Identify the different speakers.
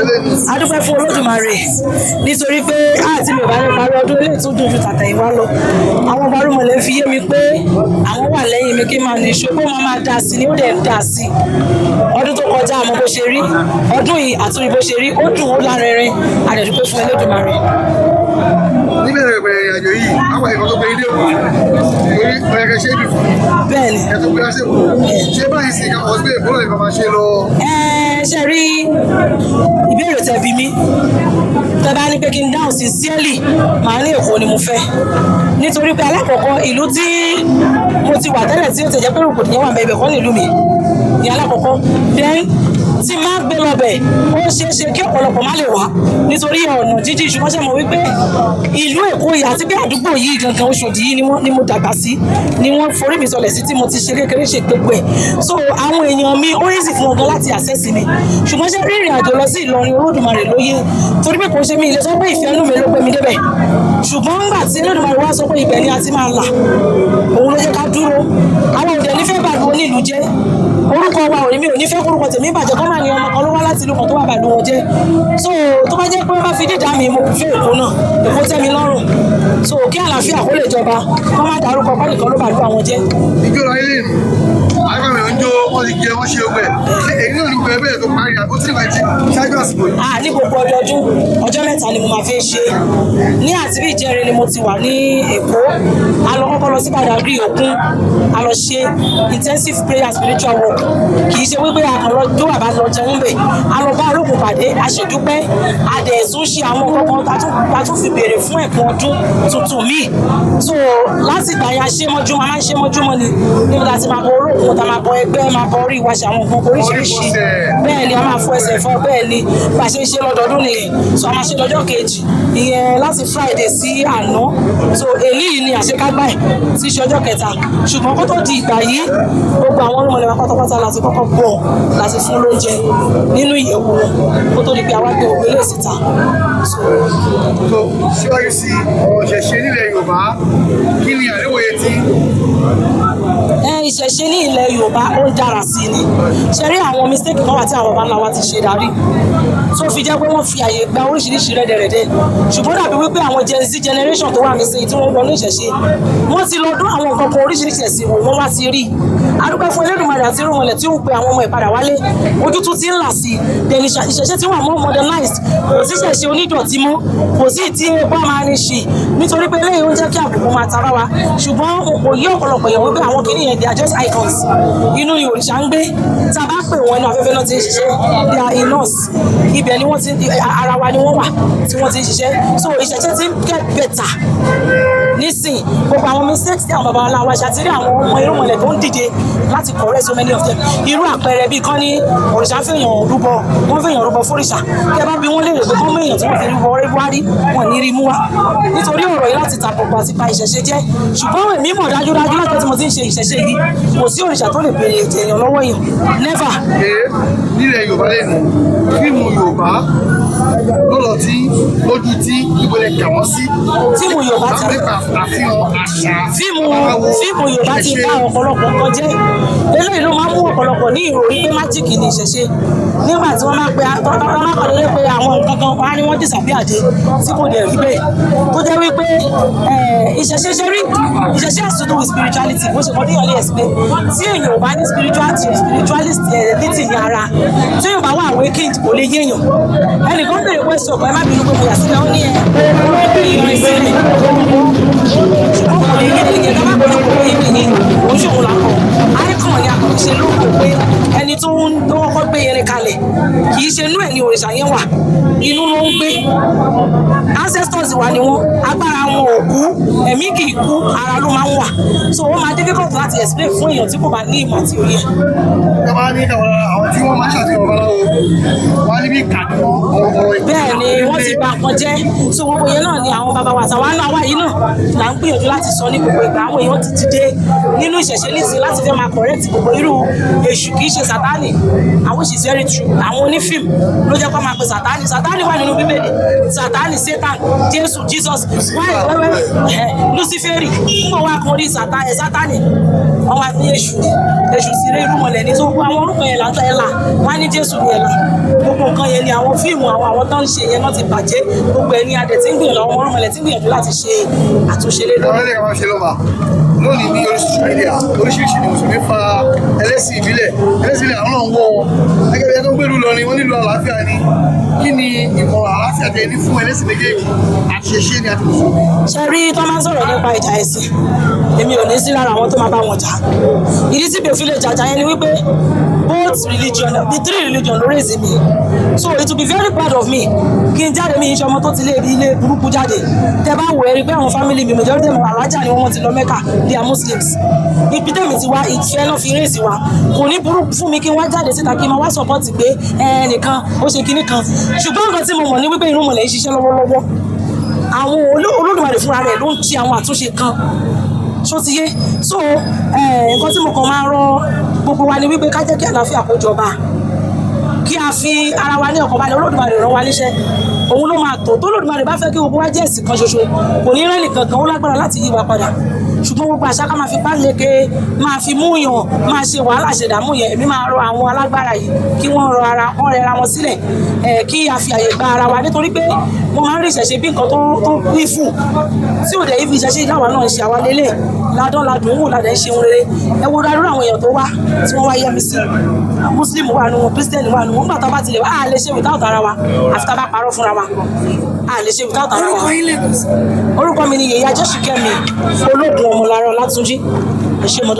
Speaker 1: A dúpẹ́ fún Olódùmarè nítorí pé àti mi ò bá ní parí ọdún eléyìí tó dùn ju tàtẹ̀yìnwá lọ. Àwọn ọba irúnmọlẹ̀ fi yé mi pé àwọn wà lẹ́yìn mi kí n máa ní ìṣó pé wọ́n máa dá sí ni, ó dẹ̀ ń dá sí. Ọdún tó kọjá, àmọ́ bó ṣe rí ọdún yìí, àtúrí bó ṣe rí, ó dùn, ó lárinrin. A dẹ̀ dúpẹ́ fún Olódùmarè.
Speaker 2: Níbẹ̀rẹ̀ ìbẹ̀rẹ̀ ìrìnàjò yìí, àwọn ẹ̀kọ́ tó gbé ilé òkú torí ọ̀yẹ̀kẹ́ ṣé ibì fún
Speaker 1: Bẹ́ẹ̀ni.
Speaker 2: Ẹ̀ tó gbé wá sí Èkó, ṣé báyìí sì ká ọ̀sẹ̀ Èkó lè máa ṣe lọ?
Speaker 1: Ẹ ṣe rí ìbéèrè tẹ́ bi mí, tẹ́ bá ní pé kí n dáhùn sincerely, màá ní Èkó ni mo fẹ́, nítorí pé alákọ̀ọ́kọ́, ìlú tí mo ti wà tẹ́lẹ̀, tí ó ti jẹ́ pé rògbòdìyàn wà bẹ́ẹ̀, ibẹ̀ kọ́ nílùú mi ní alákọ̀ọ́kọ́. Then tí máa gbé lọ́bẹ̀, ó ṣeé ṣe kí ọ̀pọ̀lọpọ̀ má lè wá nítorí ọ̀nà jíjìn. Ṣùgbọ́n ṣe mọ̀ wípé ìlú Èkó yìí àti bí àdúgbò yìí gangan, Òṣòdì yìí ni wọ́n ni mo dàgbà sí, ni wọ́n forí mi sọlẹ̀ sí, tí mo ti ṣe kékeré, ṣe gbogbo ẹ̀. So àwọn èèyàn mi, ó easy fún wọn gan láti access mi. Ṣùgbọ́n ṣe rí ìrìn àjò lọ sí Ìlọrin, Olódùmarè lóye, torí pé kò ṣe mí ilé sọ pé ìfẹ́ inú mi ló gbé mi débẹ̀. Ṣùgbọ́n nígbà tí Olódùmarè wá sọ pé ibẹ̀ ni a ti máa là, òun ló jẹ́ ká dúró. Àwọn òde nífẹ̀ẹ́ bàlú onílùú jẹ́ orúkọ wa ò ní, mi ò ní fẹ́ kórúkọ tèmi bàjẹ́, kọ́ máa ní ọmọ kan ló wá láti ìlú kan tó wà bàlú wọn jẹ́. So tó bá jẹ́ pé wọ́n bá fi dídá mi, mo fẹ́ Èkó náà, Èkó tẹ́ mi lọ́rùn. So kí àlàáfíà kó lè jọba, kó má dárúkọ pẹ́nìkan ló bàlú àwọn jẹ́.
Speaker 2: Ìjọ ra ilé ìlú àwọn èèyàn ń jó, wọ́n ti jẹ, wọ́n ṣe ọgbẹ́. Ṣé èyí náà ní gbogbo ẹgbẹ́ tó parí àbó tí ìwà ti ṣáájú àsìkò yìí?
Speaker 1: Ah, ní gbogbo ọdọọdún, ọjọ́ 3 ni mo máa fi ń ṣe. Ní àti bí ìjẹrin ni mo ti wà ní Èkó. A lọ kọ́kọ́ lọ sí Badagry Òkun, a lọ ṣe intensive prayer and spiritual work. Kì í ṣe wípé a kàn lọ jó àbá lọ jẹun bẹ̀. A lọ bá olókùn pàdé, a ṣèdúpẹ́, a dẹ̀ tún ṣe àwọn nǹkan kan, a tún fi béèrè fún ẹ̀kún ọdún tuntun míì. So láti ìgbà yẹn, a ṣe mọ́júmọ́, a máa ń ṣe mọ́júmọ́ ni, níbi tá a ti máa bọ olókùn, tá a máa bọ ẹgbẹ́, máa bọ orí wa, ṣe àwọn nǹkan oríṣiríṣi. Bẹ́ẹ̀ ni, a máa fọ ẹsẹ̀ fọ. Bẹ́ẹ̀ ni, bá a ṣe ń ṣe lọ́dọọdún nìyẹn. So a máa ṣe lọ́jọ́ kejì ìyẹn láti Friday sí àná. So èyí yìí ni àṣekágbá ẹ̀ tí í ṣe ọjọ́ kẹta. Ṣùgbọ́n kó tó di ìgbà yìí, gbogbo àwọn irúnmọlẹ̀ wa pátápátá láti kọ́kọ́ bọ̀, láti fún lóúnjẹ nínú ìyẹ̀wò wọn, kó tó di pé àwa gbé òwe lè síta. So
Speaker 2: So síwájú sí ọ̀rọ̀ ìṣẹ̀ṣe nílẹ̀ Yorùbá, kí ni àríwòye tí?
Speaker 1: Ẹ ìṣẹ̀ṣe ní ilẹ̀ Yorùbá, ó ń dára sí ni. Ṣe rí àwọn mistake kan wà tí àwọn baba ńlá wa ti ṣe darí, tó fi jẹ́ pé wọ́n fi àyè gba oríṣiríṣi rẹ́dẹ̀rẹ́dẹ́. Ṣùgbọ́n dàbí wípé àwọn Gen Z generation tó wà nísìnyí tí wọ́n wọnú ìṣẹ̀ṣe, wọ́n ti lọ dún àwọn nǹkan kan oríṣiríṣi ẹ̀sìn wò, wọ́n wá ti rí. Adúpẹ́ fún Elédùmarè àti irúnmọlẹ̀ tí ó ń pe àwọn ọmọ ìpadà wálé. Ojú tún ti ń là sí. Then ìṣẹ̀ṣe tí wà more modernized. Kò sí ìṣẹ̀ṣe onídọ̀tí mọ́, kò sí tí epo máa ní ṣe, nítorí pé eléyìí ó ń jẹ́ kí àbùkù máa tara wa. Ṣùgbọ́n kò yí ọ̀pọ̀lọpọ̀ èèyàn wípé àwọn kìíní yẹn, they are just icons. Inú ni òrìṣà ń gbé. Tá a bá pè wọ́n, inú afẹ́fẹ́ náà ti ń ṣiṣẹ́. They are in us. Ibẹ̀ ni wọ́n ti, ara wa ni wọ́n wà tí wọ́n ti ń ṣiṣẹ́. So ìṣẹ̀ṣe ti ń get better nísìn. Gbogbo àwọn mistakes tí àwọn baba ńlá wa ṣe, àti rí àwọn ọmọ irúnmọlẹ̀ tó ń dìde láti correct so many of them. Irú àpẹẹrẹ bíi kán ní òrìṣà ń fèèyàn rúbọ, wọ́n fèèyàn rúbọ fóríṣà. Kí ẹ bá bi wọ́n léèrè pé kán mú èèyàn tí wọ́n fi rúbọ wá rí, wọn ní rí mú wá, nítorí ọ̀rọ̀ yìí láti tàbùkù àti pa ìṣẹ̀ṣe jẹ́. Ṣùgbọ́n èmi mọ̀ dájúdájú, láti tí mo ti ń ṣe ìṣẹ̀ṣe yìí, kò sí òrìṣà tó lè béèrè ètò èèyàn lọ́wọ́ èèyàn, never.
Speaker 2: Pé nílẹ̀ Yorùbá lẹ́nu, fíìmù Yorùbá lọ́lọ́ tí lójú tí ibo lẹ kà wọ́n sí?
Speaker 1: Fíìmù Yorùbá ti
Speaker 2: Nípa àfihàn àṣà
Speaker 1: fíìmù
Speaker 2: babaláwo,
Speaker 1: fíìmù Yorùbá ti
Speaker 2: ìṣẹ̀ṣe.
Speaker 1: bá ọ̀pọ̀lọpọ̀ nǹkan jẹ́. Eléyìí ló máa ń mú ọ̀pọ̀lọpọ̀ ní ìròrí pé magic ni ìṣẹ̀ṣe. Nígbà tí wọ́n máa pàdé pé àwọn nǹkan kan wọ́n á ní wọ́n disappear dé, tí kò dẹ̀ rí bẹ́ẹ̀, tó jẹ́ wípé ìṣẹ̀ṣe, ṣe rí ìṣẹ̀ṣe has to do with spirituality. Bó ṣe kọ́ ní ọ̀lẹ́ explain, tí èèyàn ò bá ní spiritualist ní ara, tí èèyàn bá wà awakened, kò lè yéèyàn. Ẹnìkan béèrè question kan, ẹ má bínú pé mo yà sílẹ̀, ó ní ẹ ìrìn sílẹ̀, ṣùgbọ́n kò lè yé ẹnìyẹn. Tó bá pè é, kò yé mi ní òun ṣòwò làkọ̀ icon ni a kàn ṣe lóko, pé ẹni tó ń tó kọ́kọ́ gbé irin kalẹ̀, kì í ṣe inú ẹ̀ ní òrìṣà yẹn wà, inú ló ń gbé. Ancestors wa ni wọ́n, agbára wọn ò kú, ẹ̀mí kì í kú, ara ló máa ń wà. So ó máa difficult láti explain fún èèyàn tí kò bá ní ìmọ̀ àti òye.
Speaker 2: Ìjọba ní àwọn tí wọ́n máa ń ṣàfihàn babaláwo wọ́n á ní bí ìkà ní wọ́n ọ̀rọ̀ ìkà.
Speaker 1: Bẹ́ẹ̀ ni, wọ́n ti bà nǹkan jẹ́. So gbogbo yẹn náà ni àwọn bàbá wa àtàwọn náà wà yìí náà là ń gbìyànjú láti sọ ní gbogbo ìgbà. Àwọn èèyàn ti dìde nínú ìṣẹ̀ṣe nísìnyí láti fẹ́ máa correct gbogbo irú èṣù kì í ṣe Sátánì, àwọn which is very true. Àwọn Àwọn onífíìmù ló jẹ́ kó máa pe Sátánì. Sátánì wà nínú Bíbélì. Sátánì, Satan, Jésù, Jesus, wáyé, Luciferi ń bọ̀ wá kan orí Sátánì. Sátánì wọ́n wá ní èṣù ni, èṣù sì rí irúmọlẹ̀ ní tó gbogbo àwọn orúkọ yẹn látọ̀ ẹ̀là wọ́n á ní Jésù ní ẹ̀là. Gbogbo nǹkan yẹn ni àwọn fíìmù, àwọn tó ń ṣe yẹn náà ti bàjẹ́. Gbogbo ẹni adẹ̀ tí ń gbìyànjú, àwọn irúmọlẹ̀ tí ń gbìyànjú láti ṣe àtúnṣe lé lórí.
Speaker 2: Àwọn ẹlẹ́ka máa ń ṣe lọ́mà lónìí ní orí social media oríṣiríṣi ni mùsùlùmí fa ẹlẹ́sìn ìbílẹ̀. Ẹlẹ́sìn ìbílẹ̀, àwọn náà ń wọ́ wọn gẹ́gẹ́ bí ẹni tó ń gbèrú lọ ni wọ́n nílò àlàáfíà ni. Kí ni ìmọ̀ràn àlàáfíà tẹ ní fún ẹlẹ́sìn méjèèjì, àti ṣẹṣẹ ni àti mùsùlùmí?
Speaker 1: Ṣe rí, tó máa ń sọ̀rọ̀ nípa ìjà ẹ̀sìn, èmi ò ní sí lára àwọn tó máa bá wọn jà. Ìdí tí mi ò fi lè jàjà yẹn ni wípé both religion, the three religion ló raise mi, so it will be very proud of me kí n jáde. Mi ìṣe ọmọ tó ti lé ilé burúkú jáde. Tẹ bá wò ẹ rí pé àwọn family mi, majority of alájà ni wọ́n ti lọ Mecca. They are Muslims. Ibi tẹ̀mí ti wá, ìfẹ́ náà fi raise wa. Kò ní burú fún mi kí n wá jáde síta kí n máa wá support pé ẹnìkan ó ṣe kinní kan. Ṣùgbọ́n nǹkan tí mo mọ̀ ní wípé irúnmọlẹ̀ ń ṣiṣẹ́ lọ́wọ́lọ́wọ́. Àwọn Olódùmarè fúnra rẹ̀ ló ń ṣe àwọn àtúnṣe kan, ṣó ti yé? So nǹkan tí mo kàn máa rọ gbogbo wa ni wípé ká jẹ́ kí àlàáfíà kó jọba, kí a fi ara wa ní ọkàn balẹ̀. Olódùmarè rán wa níṣẹ́, òun ló máa tó. Tó Olódùmarè bá fẹ́ kí gbogbo wa jẹ́ ẹ̀sìn kan ṣoṣo, kò ní rẹ́ nìkan kan, ó lágbára láti yí wa padà. Ṣùgbọ́n gbogbo àṣà ká máa fi páleke, máa fi mú yàn, máa ṣe wàhálà, ṣèdààmú yẹn, èmi máa rọ àwọn alágbára yìí kí wọ́n rọ ara wọn, rẹra wọn sílẹ̀ ẹ̀, kí a fi àyè gba ara wa, nítorí pé wọ́n máa ń rí ìṣẹ̀ṣe bí nǹkan tó wífù tí ò dẹ̀ yí fi ìṣẹ̀ṣe láwa náà ń ṣe. Àwa lélẹ̀ ládán ládùn wò ládẹ̀ ń ṣe ohun rere. Ẹ wo dádúró àwọn èèyàn tó wá tí wọ́n wá yẹ mi sí. Muslim wà nù wọn, Christian wà nù wọn. Nígbà tá a bá tilẹ̀ wá, a lè ṣe without ara wa, àfi tá a bá parọ́ fúnra wa. A lè ṣe without ara wa.
Speaker 3: Orúkọ yín lẹ́ẹ̀kan sí?
Speaker 1: Orúkọ mi ni Yèyé Ajẹ́sùkẹ́mi Ológun Ọmọlára Ọlátúnjí. Ẹ ṣé, mo dúpẹ́.